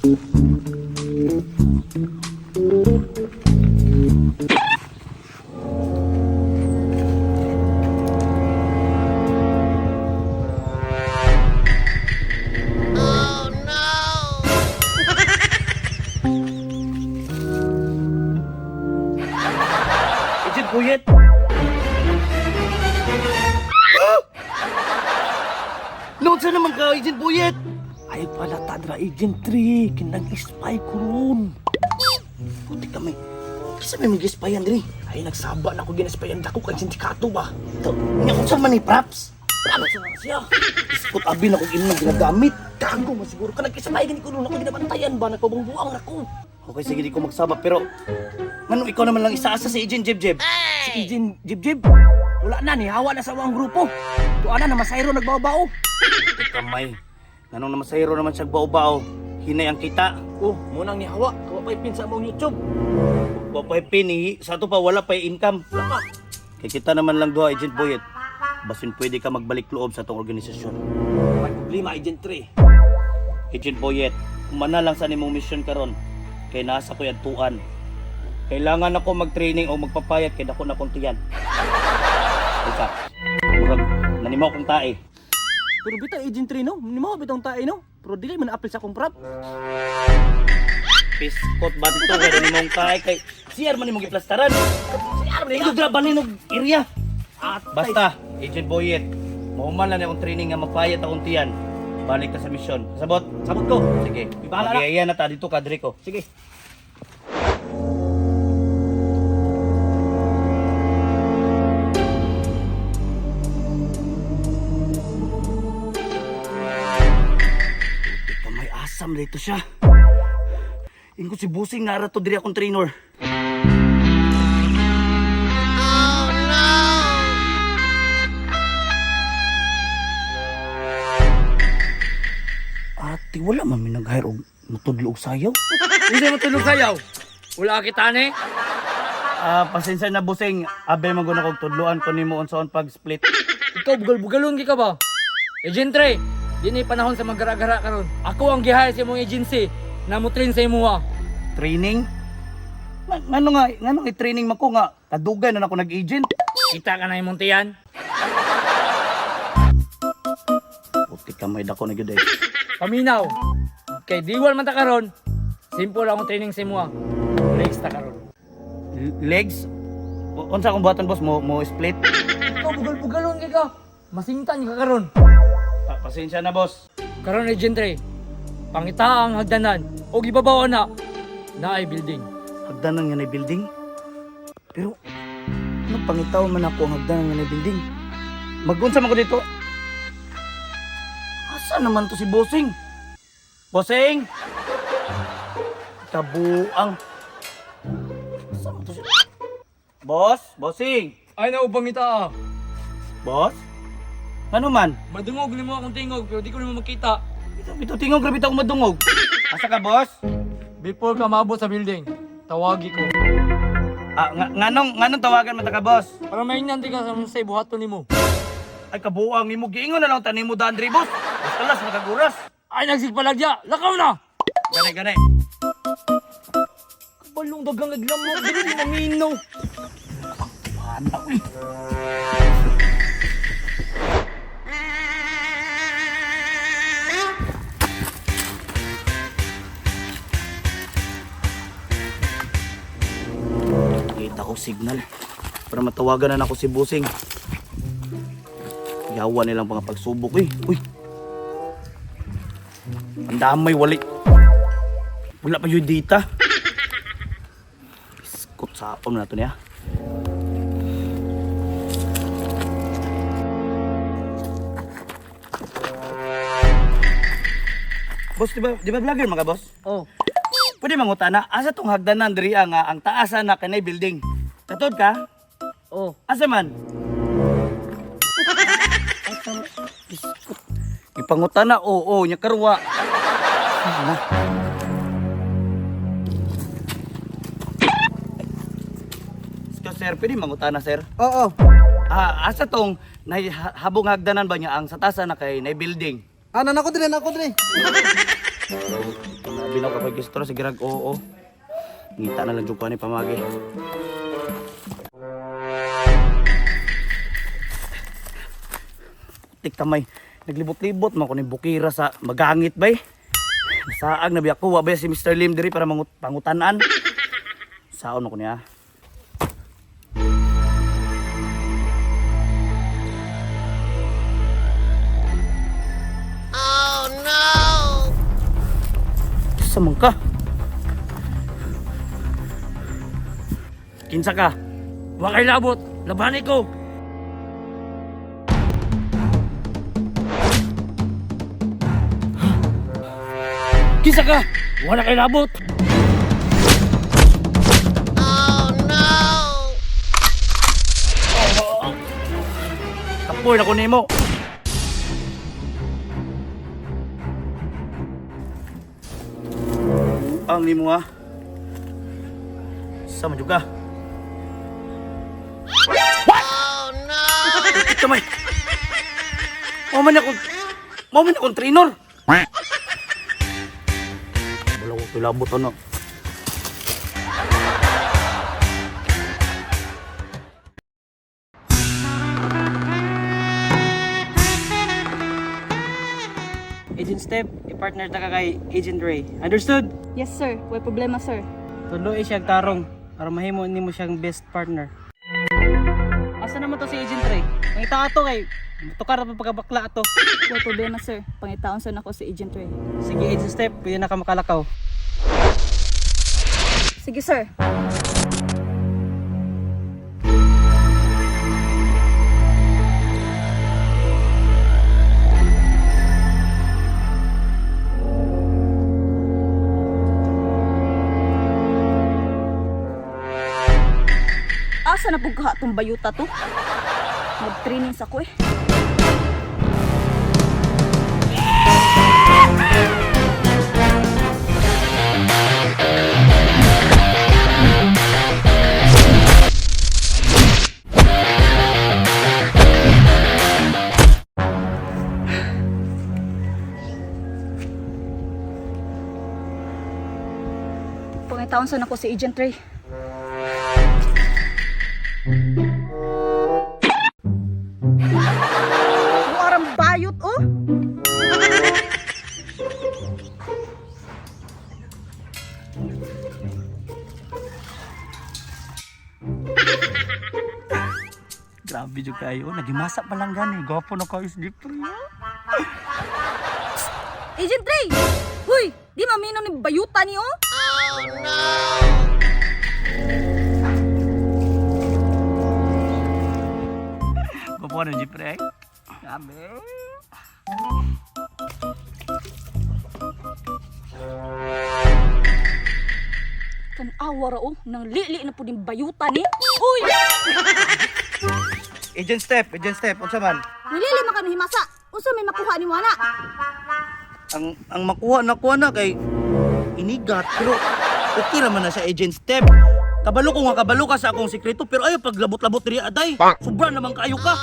Agent Buyet! Noon naman ka, Agent Buyet? Ay pala tadra Agent 3, kinag-spy ko ron. Puti kami. Kisa may mag-spy Andre. Ay nagsaba na ko ginaspyan dako kay sindikato ba. Ito, nga kung saan man ni props. Props na siya. Iskot abi na kung imong ginagamit. Gago man siguro ka nag-spy gani ko ron ako ginabantayan ba nagpabungbuang nako. Okay, sige, di ko magsaba pero ngano ikaw naman lang isaasa si Agent Jeb Jeb? Si Agent Jib Jib. Wala na ni hawa na sa among grupo. Tuana na masayro nagbabao. Puti kamay. Nganong namasayro naman siya bao-bao. Hinay ang kita. Oh, munang ni hawa, kawa pa'y pin sa among YouTube. Wa pa'y pin, sa ato pa wala pa'y income. Wala pa. Kay kita naman lang duha, Agent Boyet. Basin pwede ka magbalik loob sa atong organisasyon. May problema Agent 3. Agent Boyet, kumana lang sa nimong mission karon kay nasa ko'y adtuan. Kailangan ako mag-training o magpapayat kay dako na kong tiyan. Teka, murag nanimaw kong tae. Pero bitaw Agent 3 no, nimo bitong tae no. Pero dili man apil sa akong prop. Piskot banto kay nanimaw kong tae kay CR man nimong giplastaran. CR man Ikaw grabe og area. Atay. Basta, Agent Boyet, mahuman lang na akong training nga mapayat akong tiyan. Balik ka sa misyon. Kasabot? Sabot ko. Sige. Bahala na. Mag-iaya na ta dito ka, Draco. Sige. Teka, may asam dito siya. Ingo si Busing nara to diri akong trainer. Ate, wala man may nag-hire og mutudlo og sayaw. Hindi mo tulog sayaw. Wala kita ni. Ah, pasensya na Busing. Abe man gud akong tudloan ko nimo unsaon pag-split. Ikaw bugal-bugalon ka ba? Agent Trey, di na panahon sa maggara-gara karon. Ako ang gihire sa imong agency na mo train sa imuha. Training? Ngano nga, ngano i-training man ko nga kadugay na nako nag-agent. Kita ka na imong tiyan. Puti ka may dako na gyud eh. Paminaw. Kay diwal man ta karon. Simple akong training sa imuha. Legs ta karon. Legs? Unsa akong buhaton boss mo mo split? Ikaw bugal-bugalon kay ka. Masingtan ka karon. Pasensya na boss. Karon Agent Trey, pangita ang hagdanan o gibabaw na naay building. Hagdanan nga na building. Pero ano pangitaw man ako ang hagdanan nga na building? Magunsa man ko dito. Asa naman to si Bossing? Bossing! Kabuang. Asa man to si... Boss? Bossing? Ay na ubang ita ah. Boss? Ano man? Madungog nimo akong tingog pero di ko nimo makita. Ito, ito tingog, grabe akong madungog. Asa ka, boss? Before ka maabot sa building, tawagi ko. Ah, nga, nganong tawagan man ta ka, boss? Para maingan ka sa mga buhaton nimo. Ay, kabuang nimo giingon na lang tanim mo daan, boss. Basta las makaguras. Ay nagsigpalagya, lakaw na. Gani, gani. Kabalong dagang naglamok dili ni mamino. Pana, uy. Kita ko signal. Para matawagan na nako si Busing. Yawa nilang mga pagsubok eh. Uy. Ang damay wali. Wala pa yung data. Iskot sa na to niya. Boss, di ba vlogger mga boss? Oh, Pwede mangutana, asa tong hagdanan diri nga ang taas na kanay building. Katod ka? oh. Asa man? Asa man? Iskot. Ipangutana, oo, nya karwa. Na. Excuse sir, pwede mangutana sir? Oo. Ah, asa tong nay habong hagdanan ba niya ang sa taas na kay nay building? Ah, nanako din, nanako din. Nabi na kapag gistro sige rag oo. Ngita na lang jud ko ani pamagi. Putik kamay. Naglibot-libot man ko ni bukira sa magangit bay. Saag na biya ko wa ba si Mr. Lim diri para mangut pangutanan. Saon ako niya. Oh no. Sa man ka? Kinsa ka? Wa kay labot, labani ko. Kinsa ka? Wala kay labot. Kapoy na ko nimo. Ang nimo ha. Sa man jud ka? What? Oh no. Kamay. Mao man ako. Mao man akong trainer. Wala ko kilabot ano. Agent Step, i-partner ta ka kay Agent Ray. Understood? Yes sir, way problema sir. Tuloy siyang tarong para mahimo nimo siyang best partner. Asa naman to si Agent Ray? Ang ita ato kay tukar pa pagkabakla ato. Way problema sir. Pangitaon sa nako si Agent Ray. Sige Agent Step, pwede na ka makalakaw. Sige sir. Asa na pug kaha tong bayuta to? Mag-training sa ko eh. Pangitaon sa nako si Agent Ray. Warang bayot oh. Grabe jud kayo. Nagimasa pa lang gani. Gwapo na kayo si Jeffrey. Agent Ray! Huy! Di mamino ni bayuta ni oh! Gwapo na Jeffrey. Grabe. Kan-awa ra oh, nang lili na po din bayuta ni. Uy! Agent Step, Agent Step, unsa man? Nilili man kami himasa. Unsa may makuha ni Wana? Ang makuha na kuha na kay inigat pero okay raman na sa Agent Step. Kabalo ko nga kabalo ka sa akong sikreto pero ayo paglabot-labot diri aday. Sobra naman kaayo ka.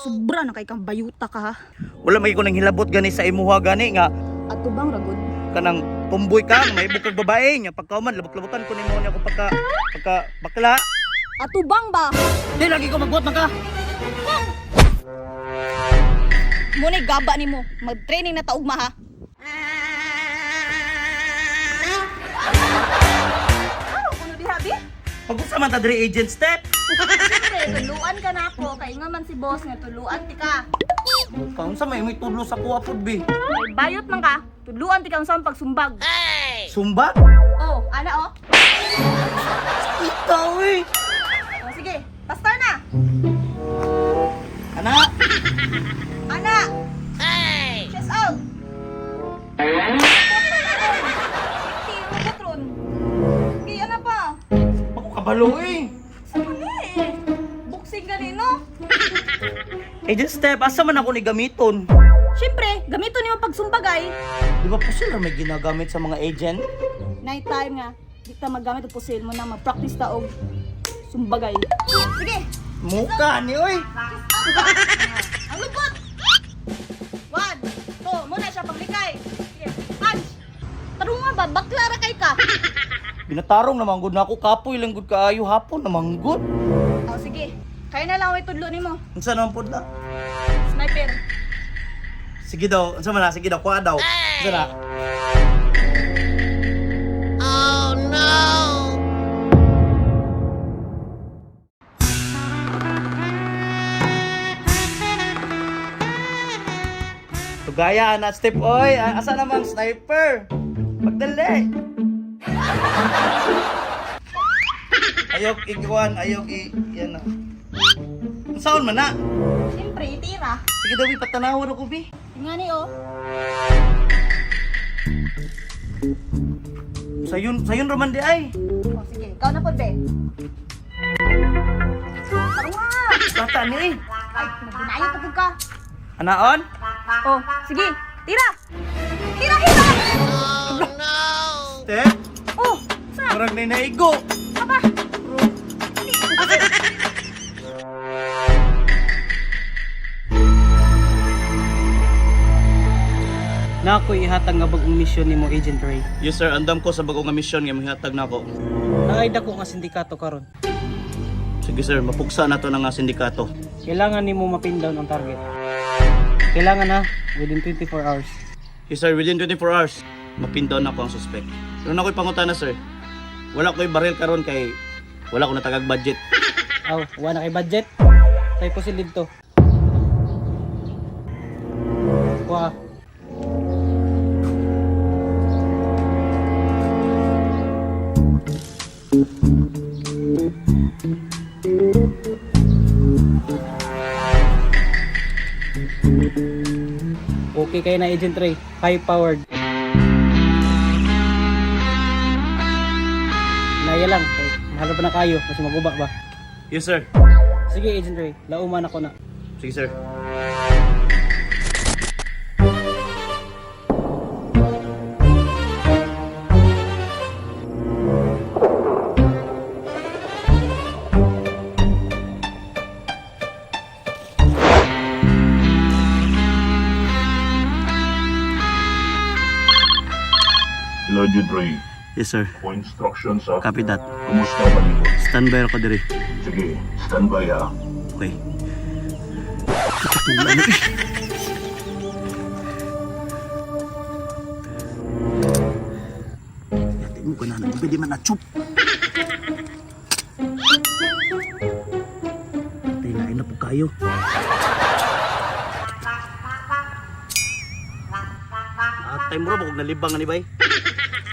Sobra na kay kang bayuta ka ha. Wala may ko nang hilabot gani sa imuha gani nga Ato bang ragod? kanang tumboy ka, may kag babae nya pagkauman labot-labotan ko nimo niya ko pagka pagka bakla. Ato bang ba? Di lagi ko magbuot man ka. Muna'y gaba nimo. Mag-training na taugma ha. Ano kuno diha bi? Pag-usa man ta diri Agent Step. Siyempre, tuluan ka na ako. Kay nga man si boss nga tuluan ti ka. Mukha unsa may may tudlo sa kuha pud bi. May bayot man ka. Tuluan ti ka unsa ang pagsumbag. Sumba? Oh, ana oh. Ikaw eh. Oh, sige, basta na. Ana, Ana! Hey! Chest out! Patron. Sige, ana pa. ako kabalo eh. Sa mali eh. Boxing ganino. Agent Step, asa man ako ni gamiton? Siyempre, gamito nimo pagsumbagay. Di ba po sila may ginagamit sa mga agent? Night time nga, di ta maggamit og pusil mo na mag-practice ta og sumbagay. Sige, Muka ni oy. ang lupot. 1, 2, muna siya paglikay. Sige. ba? Bakla ra kay ka. Binatarong naman gud na ako kapoy lang gud kaayo hapon naman gud. Oh, sige. Kayo na lang ako itudlo nimo. Unsa naman pud na? Sniper. Sige daw, unsa man na? Sige daw, kuha daw. Unsa na? Tugaya na step oy, asa namang sniper? Pagdali. Ayok ikuan, ayok i yan na. Unsaon man na? Siyempre, itira. Sige daw, bi, patanawon ako bi. Nga ni oh. Sayon, sayon raman di ay. Oh, sige. Ikaw na po, be. Tarunga! Bata ni eh. Ay, magdinayo pa pud ka. Anaon? Oh, sige. Tira! Tira, tira! Step, Oh, sa? murag na naigo. Aba! Na ako ihatag nga bagong mission nimo Agent Ray. Yes sir, andam ko sa bagong nga misyon nga mahihatag nako. Naay dako nga sindikato karon. Sige sir, mapugsa na to ng nga sindikato. Kailangan nimo mapin down ang target. Kailangan ha, within 24 hours. Yes sir, within 24 hours, mapin down ako ang suspect. Pero na ako'y pangutana sir. Wala ko'y baril karon kay wala ko natagag budget. Aw, wala na kay budget. Tay po silid to. Kuha. Okay kayo na Agent Ray, high powered. Naya lang, kay mahal pa na kayo, mas maguba ba? Yes sir. Sige Agent Ray, lauman ako na. Sige sir. Hello, Ray. Yes sir. For instructions ha. Copy that. Kumusta ang palibot? Standby ako diri. Sige, standby ha. Okay. Yati mo ka na, pwede man na chup. Patay na po kayo. Atay mo ra, bakog nalibang ani bay.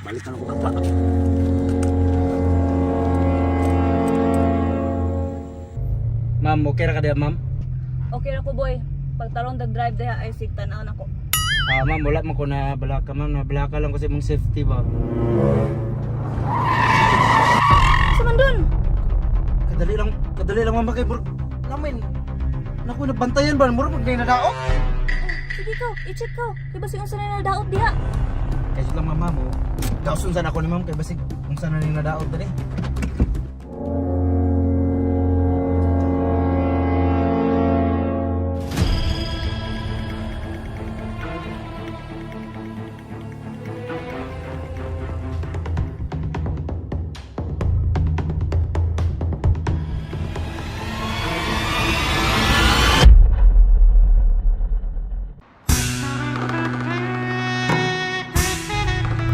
Balik na ako kapa. Ma'am, okay ra ka diha, ma'am? Okay ra ko, boy. Pagtarong dag-drive diha ay sig tan-aw nako. Ah, ma'am, wala man ko na balaka, ma'am. Nabalaka lang ko sa imong safety ba. Sa man dun? Kadali lang ma'am kay murag lamin. Naku, nabantayan ba murag mag nadaot? Oh, sige ko, i-check ko. Kay basig unsa na nadaot diha. Kay lang ma'am mo. Dauson sana ako ni ma'am kay basig unsa na ning nadaot dali.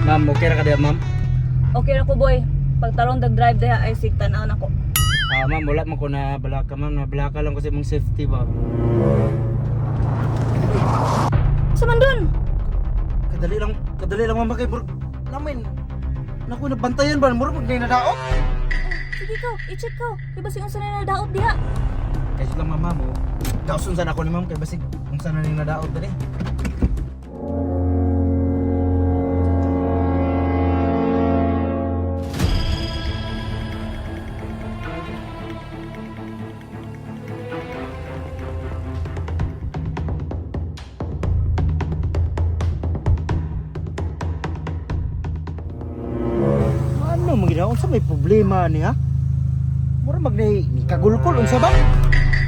Ma'am, okay ra ka diha, ma'am? Okay ra ko, boy. Pagtarong dag-drive diha ay sig tan-aw nako. Ah, ma'am, wala man ko na balaka, ma'am. Nabalaka lang ko sa imong safety ba. Sa man dun? Kadali lang ma'am kay murag lamin. Naku, nabantayan ba murag mag nadaot? Oh, sige ko, i-check ko. Kay basig unsa na nadaot diha. Kay lang ma'am mo. Dauson sana ako ni ma'am kay basig unsa na ning nadaot dali. Ano man gina unsa may problema niya? Mura magnay ni kagulkol unsa ba?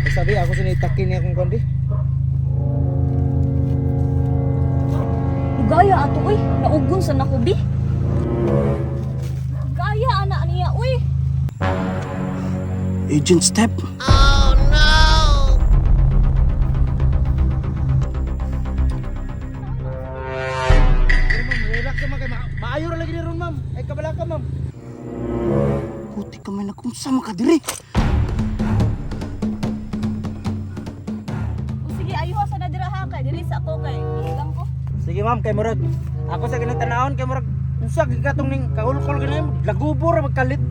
Ay, sabi ako sa nitakin niya akong kundi. Lugaya ato oy, naugon sa nako bi. Gaya ana niya, uy. Agent Step. Pero ma'am, relax naman kay maayo ra lagi ni ron ma'am. Ay kabala ka ma'am. Puti ka man akong sama ka diri. O sige, ayuha sa na dira ha kay dili sa ako kay gihigang ko. Sige ma'am, kay murag. Ako sa ganang tanahon kay murag unsa gyud katong ning kahulkol gani lagubo ra magkalit.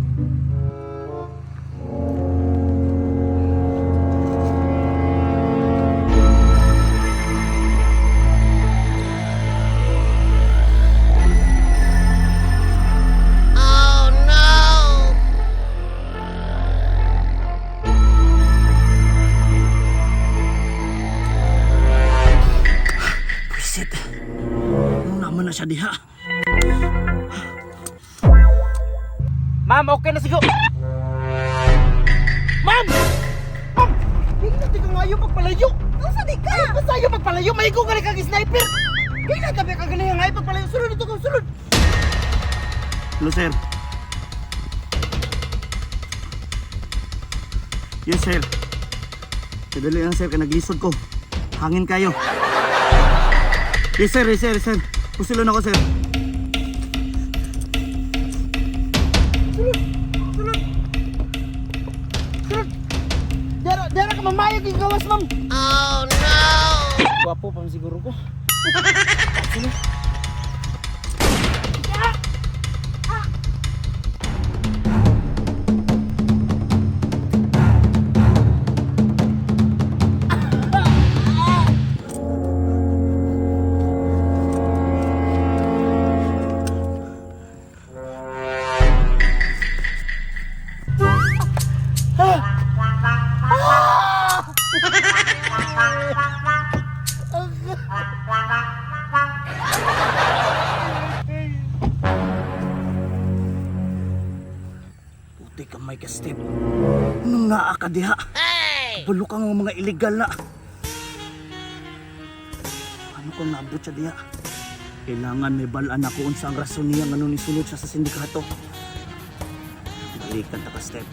Pwisit. Ano naman na siya diha? Ma'am, okay na siguro. Ma'am! Ma'am! Tingnan di ka ngayo pagpalayo. Unsa di ka? Ay, basta ayaw pagpalayo. Maigo ka kag sniper. Kailan tabi ka ganyan ngayo pagpalayo. Sulod ito kang sulod. Hello, sir. Yes, sir. Kadali lang, sir. Kaya naglisod ko. Hangin kayo. Yes, sir. Yes, sir. Yes, sir. Pusilon ako, sir. Sulod. Sulod. Dara, dara ka mamayag yung gawas, ma'am. Oh, no! Gwapo pa siguro ko. Sige. Puti ka, may ka-step. Anong naa ka diha? Kabalo ka nga mga illegal na. Ano kung naabot siya diha? Kailangan may balaan ako unsa ang rason niya ngano nisulod siya sa sindikato. Balikan ta ka, Step.